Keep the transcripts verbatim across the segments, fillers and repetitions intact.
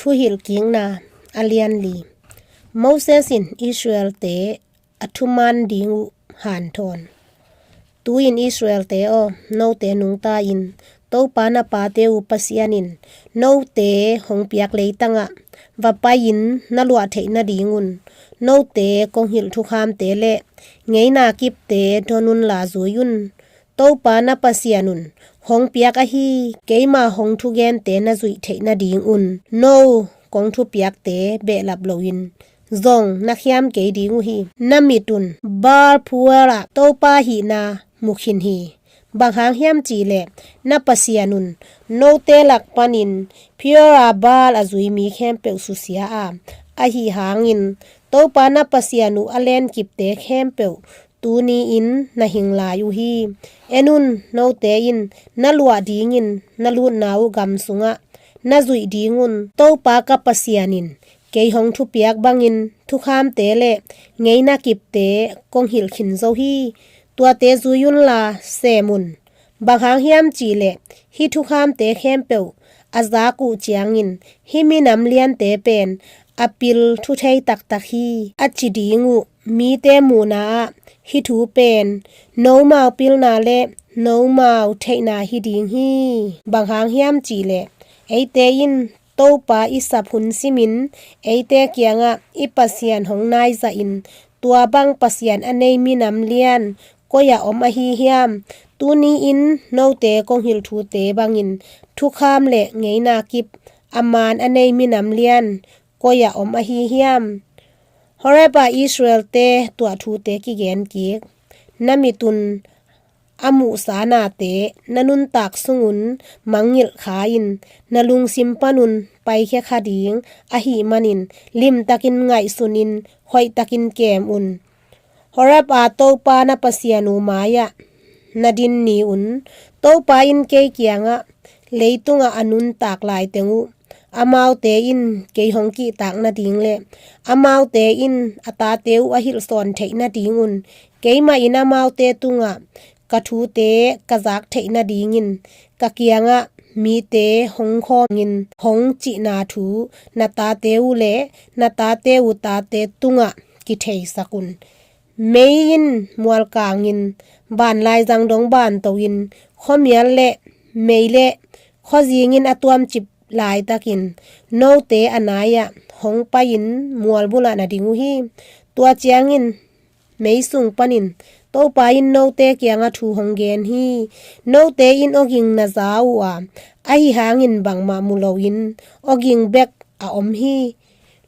Thuhilhkikna a lianli. Moses in Israel-te a thuman ding uh hanthawn. Tu-in Israel-te aw, note nungta in, Topa na pate uh Pasian in note hong piak leitangah va pai-in na luah theih nadingun, note kong hilh thukhamte le ngeina kipte don unla zui un. Topa na Pasian un hong piak ahi keima hong thugente na zuih theih nadingun, no kong thupiakte behlap loin zong na khiam kei ding uh hi. Na mit un Baal Peor-ah Topa hihna mu khin hi. Bang hang hiam cihleh na Pasian un note lak panin Peor-a Baal a zui mi khempeuh susia a, ahi hangin Topa na Pasian uh a lenkipte khempeuh tuni-in na hing lai uh hi. En un, note in na luah dingin na lutna uh gam sungah na zuih dingun Topa ka Pasian in kei hong thupiak bangin thukhamte le ngeina kipte kong hilh khin zo hi. Tuate zui unla sem un. Bang hang hiam cihleh hih thukhamte khempeuh a zak uh ciangin hih minam liante pen a pil thuthei taktak hi, a ci ding uh mite muhna-ah hih thu pen nomau pilna le nomau theihna hi ding hi. Bang hang hiam cihleh eite in Topa i sap hun simin eite kiangah i Pasian hong naizahin tua bang Pasian a nei minam lian koi-ah om ahi hiam? Tuni-in note kong hilh thute bangin thukham le ngeina kip a man a nei minam lian koi-ah om ahi hiam? Horeb-a Israel-te tuah thute kigen kik. Na mit un a muhsa nate na nuntak sungun mangngilh kha-in na lungsim panun paikhia kha ding ahih manin limtakin ngaihsunin hoihtakin kem un. Horeb-a Topa na Pasian uh mai-ah na din ni-un Topa in kei kiangah leitungah a nuntak laiteng uh amaute in kei hong kihtak nading le amaute in a tate uh a hilhsawn theih nadingun keimah in amaute tungah ka thute ka zak theih nadingin ka kiangah mite hong khawmin hong cihna thu na tate uh le na tate uh tate tungah kitheisak un. Mei in mualkangin, vanlaizang dong bantoin, khuamial le mei le khuazingin a tuamcip laitakin note a nai-ah hong pai-in mualbulah na ding uh hi. Tua ciangin mei sung panin Topa in note kiangah thu hong gen hi. Note in awging na za uh a, ahi hangin bangmah mu loin awging bek a om hi.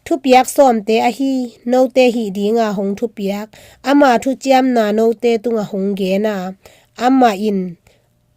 Thupiak sawmte ahi note hih dinga hong thupiak, ama thuciamna note tungah hong gen a, amah in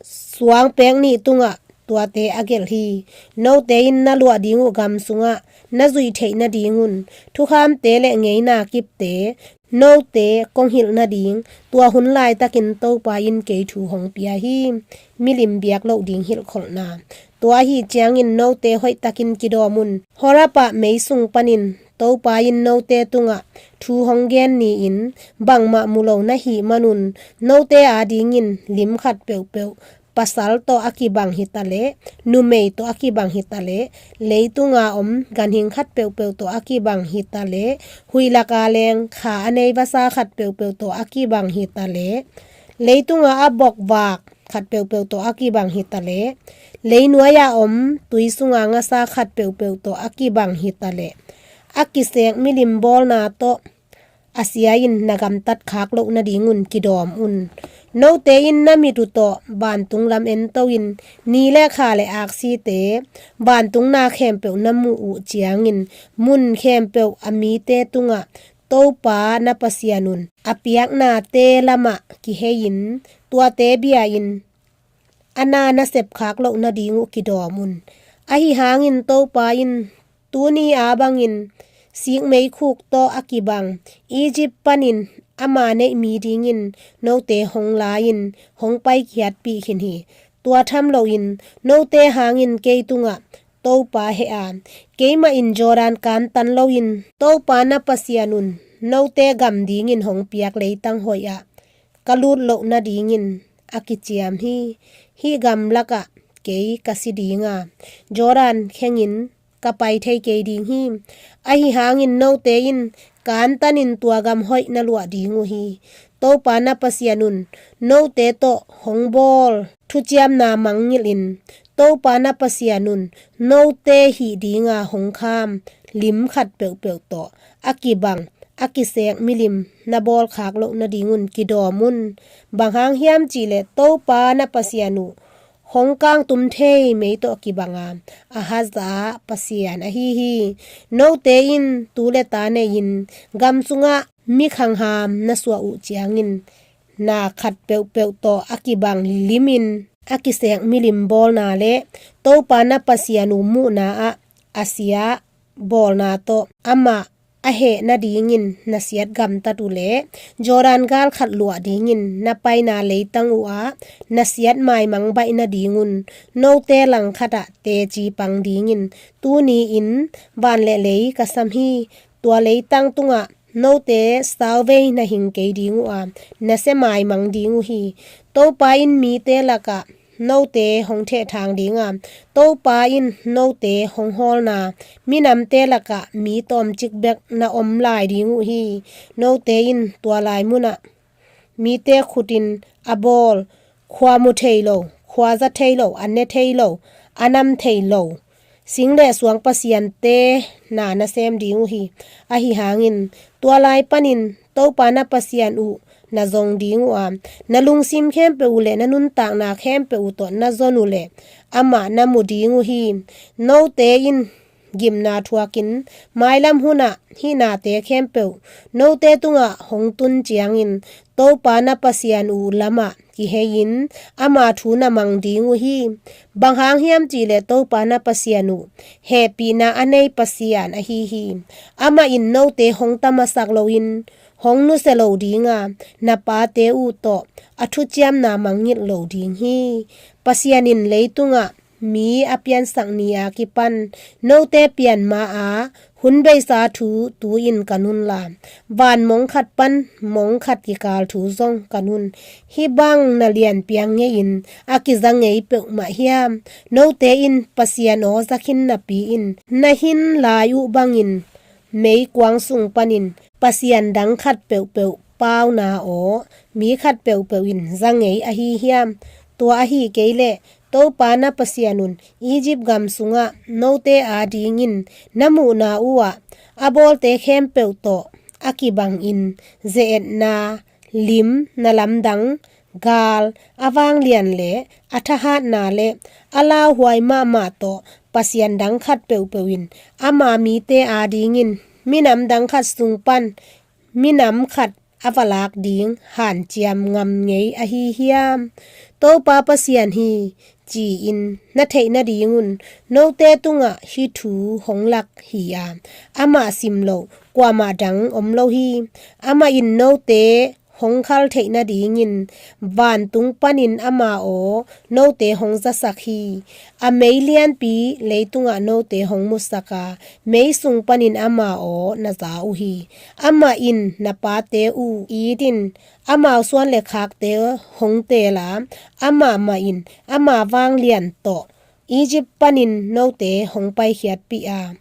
suangpek nih tungah tuate a gelh hi. Note in na luah ding uh gam sungah na zuih theih nadingun thukhamte le ngeina kipte note kong hilh nading tua hun laitakin Topa in kei thu hong pia hi. Milim biak loh ding hilhkholhna. Tua ahi ciangin note hoihtakin kidawm un. Horeb-ah mei sung panin Topa in note tungah thu hong gen ni-in bangmah mu lo na hih manun note adingin lim khat peuhpeuh, pasal tawh a kibang hitaleh, numei tawh a kibang hitaleh, leitunga om ganhing khat peuhpeuh tawh a kibang hitaleh, huih laka leng kha a nei vasa khat peuhpeuh tawh a kibang hitaleh, leitunga a bokvak khat peuhpeuh tawh a kibang hitaleh, leinuai-a om tui sunga ngasa khat peuhpeuh tawh a kibang hitaleh, a kisek milim bawlna tawh a sia in na gamtat khak loh nadingun kidawm un. Note in na mit uh tawh vantung lam ento in, ni le kha le aksite, vantung na khempeuh na muh uh ciangin mun khempeuh a mite tungah Topa na Pasian un a piaknate lamah kihei-in tuate bia-in a na na sepkhak loh nading uh kidawm un. Ahi hangin Topa in tuni a bangin sikmeikhuk tawh a kibang Egypt panin ama neih mi dingin note hong la-in hong pai kiatpih khin hi. Tua tham loin note hangin kei tungah Topa heh a, keimah in Jordan kantan loin Topa na Pasian un note gam dingin hong piak leitang hoih ah ka lut loh nadingin a kiciam hi. Hih gamlakah kei ka si dinga, Jordan khengin ka pai thei kei ding hi. Ahi hangin note in kantanin tua gam hoih na luah ding uh hi. Topa na Pasian un note tawh hong bawl thuciamna mangngilhin, Topa na Pasian un note hih dinga hong kham lim khat peuhpeuh tawh a kibang a kisek milim na bawlkhak loh nadingun kidawm un. Bang hang hiam cihleh Topa na Pasian uh hong kangtum thei mei tawh kibanga a haza Pasian ahi hi. Note in tu le ta nei-in gam sungah mi khangham na suah uh ciangin na khat peuhpeuh tawh a kibang limin a kisek milim bawlna le Topa na Pasian uh muhna ah a sia bawlna tawh amah a heh nadingin na siat gamtat uh le Jordan gal khat luah dingin na paina leitang uh ah na siat maimang baih nadingun note langkhat ah teci pang dingin tuni-in van le lei ka sam hi. Tua leitang tungah note sauvei na hing kei ding uh a na sia maimang ding uh hi. Topa in mite lakah note hong thehthang dinga, Topa in note hong hawlna minamte lakah mi tawmcik bek na om lai ding uh hi. Note in tua lai munah mite khutin a bawl, khua mu thei lo, khua za thei lo, a ne thei lo, a nam thei lo, sing le suang pasiante na na sem ding uh hi. Ahi hangin tua lai panin Topa na Pasian uh na zong ding uh a, na lungsim khempeuh uh le na nuntakna khempeuh uh tawh na zon uh le amah na mu ding uh hi. Note in gimna thuakin mailam hunah hih nate khempeuh note tungah hong tun ciangin Topa na Pasian uh lamah kihei-in ama thu na mang ding uh hi. Bang hang hiam cihleh Topa na Pasian uh hehpihna a nei Pasian ahi hi. Amah in note hong tamasak loin hong nusia lo dinga, na pate uh tawh a thuciamna mangngilh lo ding hi. Pasian in leitungah mi a piansak ni a kipan note pian ma-a hun beisa thu tu-in kan unla, van mong khat pan mong khat kikal thu zong kan un. Hih bang na lianpiang ngeiin a kiza ngei peuhmah hiam? Note in Pasian aw za khin napi-in na hin lai uh bangin meikuang sung panin pasian dang khat peuhpeuh pauna aw mi khat peuhpeuh in za ngei ahi hiam? Tua ahi kei leh Topa na Pasian un Egypt gam sungah note adingin na muhna uh ah a bawlte khempeuh tawh a kibangin ze-etna, lim, na lamdang, gal, a vanglian le a thahatna le a lauhuai mahmah tawh pasian dang khat peuhpeuh in ama mite adingin minam dang khat sung pan minam khat a va lak ding hanciam ngam ngei ahi hiam? Topa Pasian hi ci-in na theih nadingun note tungah hih thu hong lak hi-a, amah sim loh kuamah dang om lo hi. Amah in note hong khal theih nadingin vantung panin ama aw note hong zasak hi. A mei lianpi leitungah note hong musak a, mei sung panin ama aw na za uh hi. Amah in na pate uh itin amau suan le khakte hong teel a, amah mah in ama vanglian tawh Egypt panin note hong paikhiatpih a,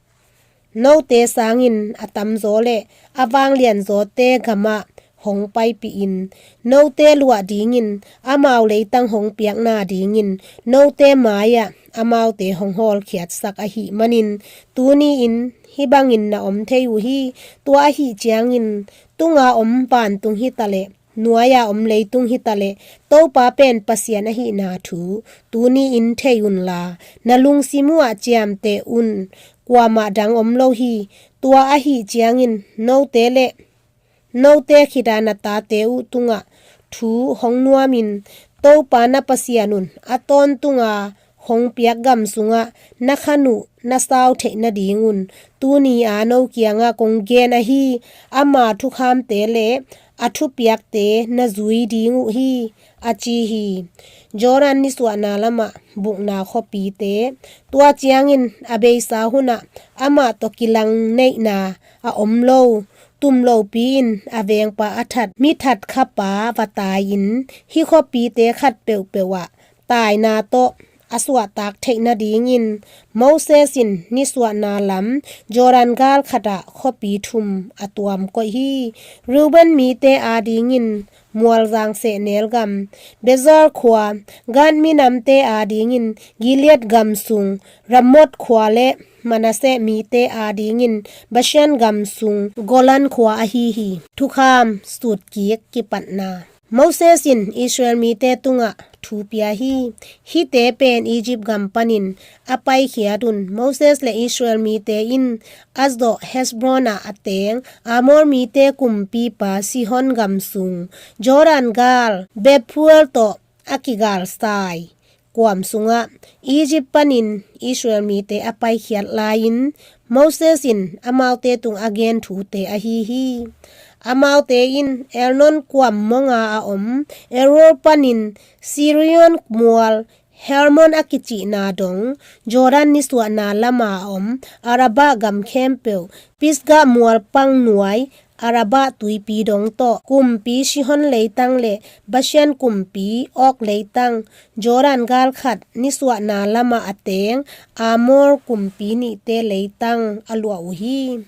note sangin a tamzaw le a vanglianzawte gamah hong paipihin, note luah dingin amau leitang hong piakna dingin note mai-ah amaute hong hawlkhiatsak ahih manin tuni-in hih bangin na om thei uh hi. Tua ahih ciangin tunga om vantung hitaleh nuai-a om leitung hitaleh Topa pen Pasian ahihna thu tuni-in thei unla, na lungsim uhah ciamteh un. Kuamah dang om lo hi. Tua ahih ciangin note le note khita na tate uh tungah thu hong nuamin Topa na Pasian un a tawntunga hong piak gam sungah na khan uh na sau theih nadingun tuni-a no kiangah kong gen ahi ama thukhamte le a thupiakte na zui ding uh hi, a ci hi. Jordan nisuahna lamah bukna khuapite, tua ciangin a beisa hunah amah tawh kilang neihna a om lo, tum lopi-in a vengpa a that mi thatkhapa va tai-in hih khuapite khat peuhpeuh ah taina tawh a suahtak theih nadingin Moses in nisuahna lam Jordan gal khatah khuapi thum a tuam koih hi. Reuben mite adingin mualzang sehnel gam, Bezer khua, Gad minamte adingin Gilead gam sung Ramoth khua le Manasseh mite adingin Bashan gam sung Golan khua ahi hi. Thukham sutkik kipatna. Moses in Israel mite tungah thu pia hi. Hihte pen Egypt gam panin a paikhiat un Moses le Israel mite in Asdod Heshbon ah a teng Amor mite kumpipa Sihon gam sung Jordan gal Bethpeor tawh a kigalsai kuam sungah Egypt panin Israel mite a paikhiat lai-in Moses in amaute tung a gen thute ahi hi. Amaute in Arnon kuam monga a om Aroer panin Sirion mual Hermon a kicihna dong, Jordan nisuahna lama a om Arabah gam khempeuh, Pisgah mual pang nuai Arabah tuipi dong tawh, kumpi Sihon leitang le Bashan kumpi Og leitang, Jordan gal khat nisuahna lama a teng Amor kumpi nihte leitang a luah uh hi.